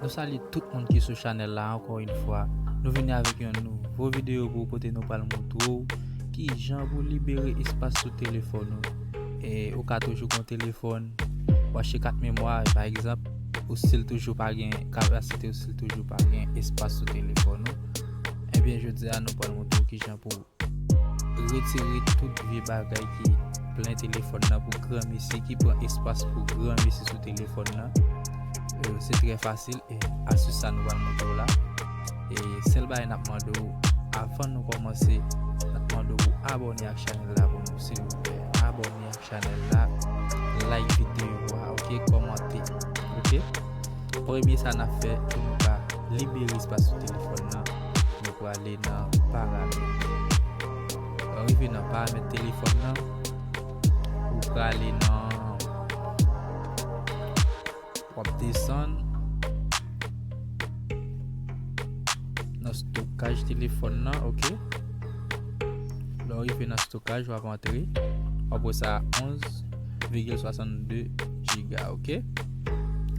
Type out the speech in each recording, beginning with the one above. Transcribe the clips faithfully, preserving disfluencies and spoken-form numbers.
Nou salye tout moun ki sou chanèl la ankò yon fwa. Nou vini avèk yon nouvo videyo pou w kote nou pral montre w kijan pou libere espas sou telefòn ou. E ou ka toujou gen yon telefòn, w achte kat memwa, pa egzanp, ou still toujou pa gen kapasite, ou still toujou pa gen espas sou telefòn ou. Ebyen, jodi a, nou pral montre w kijan pou retire tout vye bagay ki plen telefòn nan pou granmesi, ki pran espas pou granmesi sou telefòn nan. E, se trè fasil e astis sa nou pral montre w la. E sèl bagay n ap mande w, avan nou kòmanse, n ap mande w pou abòne ak chanèl la pou nou, silvouplè. Abòne ak chanèl la, like videyo a, oke, kòmante, oke. Premye sa n ap fè pou nou ka libere espas sou telefòn nan, nou prale nan paramèt. Lè w rive nan paramèt telefòn nan, ou prale nan, w ap desann nan stokaj telefòn nan, oke. Lè w rive nan stokaj, w ap antre, w ap wè sa onz vigil swasannde jiga, oke.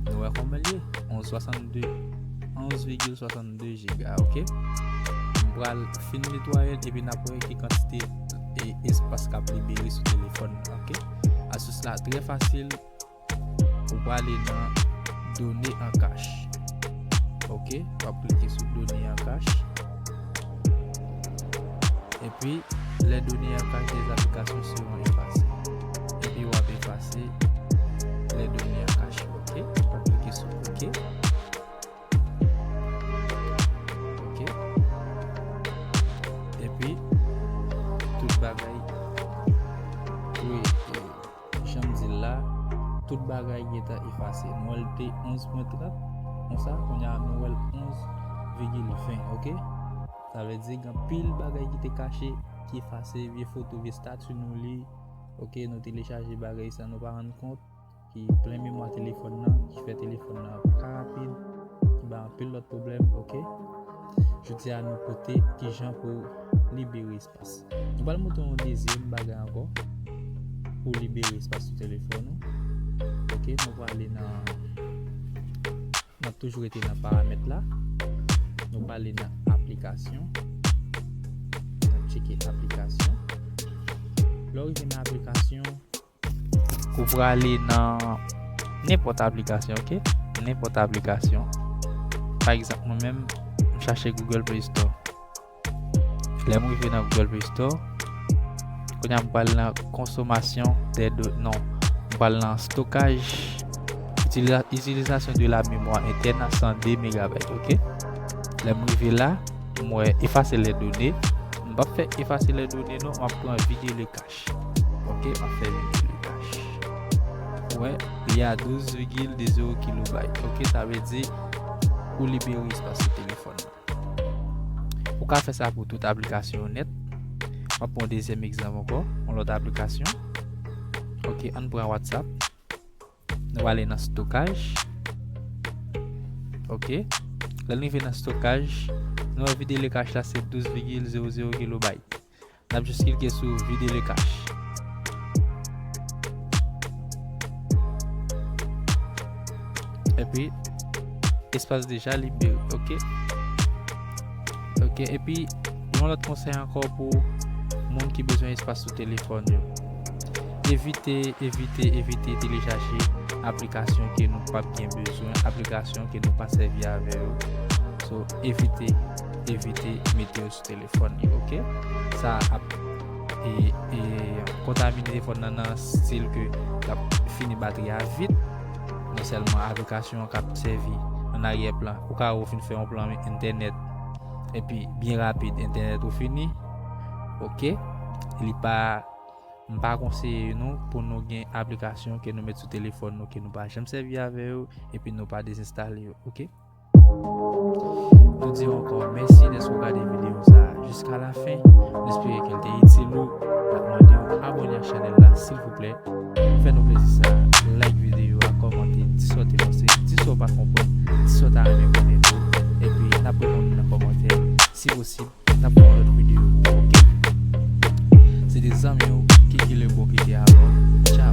Nou wè kòman l ye, onz swasannde, onz vigil swasannde jiga, oke. M pral fin netwaye l epi n ap wè ki kantite e espas k ap libere sou telefòn nan, oke. Astis la trè fasil, ou prale nan done an kach. Oke, w ap klike sou done an kach. Epi, les données en cache des applications seront effacées. Epi, w ap efase les données en cache. Oke, w ap klike sou oke. Oke. Epi, tout bagay. Wi, e, jan m di l la, tout bagay gentan efase. Nou wè l te onz pwen trant, konsa, kounye a nou wè l onz vigil ven, oke? Sa vle di, gen anpil bagay ki te kache, ki efase, vye foto, vye estati nou li, oke? Nou telechaje bagay san nou pa rann kont, ki plen memwa telefòn nan, ki fè telefòn nan pa rapid, ki bay anpil lòt pwoblèm, oke? Jodi a, nou pote kijan pou libere espas. Nou pral montre yon dezyèm bagay ankò pou libere espas sou telefòn ou. Oke, nou prale nan, n ap toujou rete nan paramèt la. Nou prale nan aplikasyon. N ap tcheke aplikasyon. Lè w rive nan aplikasyon, ou prale nan nenpòt aplikasyon, oke? Nenpòt aplikasyon. Pa egzanp, mwen menm, m chache Google Play Store. Lè m rive nan Google Play Store, kounye a m pral nan consommation des do-, non, m pral nan stockage, utiliza-, utilisation de la mémoire interne à cent deux mégabytes, oke? Lè m rive la, m wè effacer les données. M p ap fè effacer les données, non, m ap pran vider le cache. Oke, m ap fè vide le cache. Ou wè, li a douz vigil de zewo kilobayt. Oke, sa vle di, ou libere espas sou telefòn nan. Ou ka fè sa pou tout aplikasyon yo nèt. M ap pran yon dezyèm egzanp ankò, yon lòt aplikasyon. Oke, ann pran WhatsApp. Nou prale nan stokaj. Oke. Lè n rive nan stokaj, nou wè vide le cache la se douz vigil zewo zewo kilobayt. N ap jis klike sou vide le cache. Epi, espas deja libere, oke? Oke, epi, yon lòt konsèy ankò pou moun ki bezwen espas sou telefòn yo. Evite, evite, evite telechaje aplikasyon ke nou p ap gen bezwen, aplikasyon ke nou pa sèvi avè yo. So, evite, evite mete yo sou telefòn li, oke? Sa ap, e, e, kontamine telefòn nan, nan stil ke l ap fini batri a vit. Non sèlman aplikasyon an k ap sèvi an aryè plan, ou ka wè ou fin fè yon plan entènèt, epi byen rapid, entènèt ou fini, oke? Li pa, m pa konseye nou pou nou gen aplikasyon ke nou met sou telefòn nou, ke nou pa janm sèvi avè yo, epi nou pa dezenstale yo, oke? Nou di w ankò mèsi dèske w gade videyo sa a jiska lafen. Nou espere ke l te itil ou. N ap mande w abòne ak chanèl la, silvouplè. Fè nou plezi sa a. Like videyo a, kòmante, di sa w te panse, di sa w pa konprann, di sa w ta renmen konnen tou. Epi, n ap reponn nan kòmantè, si posib. N ap fè yon lòt videyo pou ou, oke? Se te zanmi w, Kiki Lebon ki te avè w. Tchao.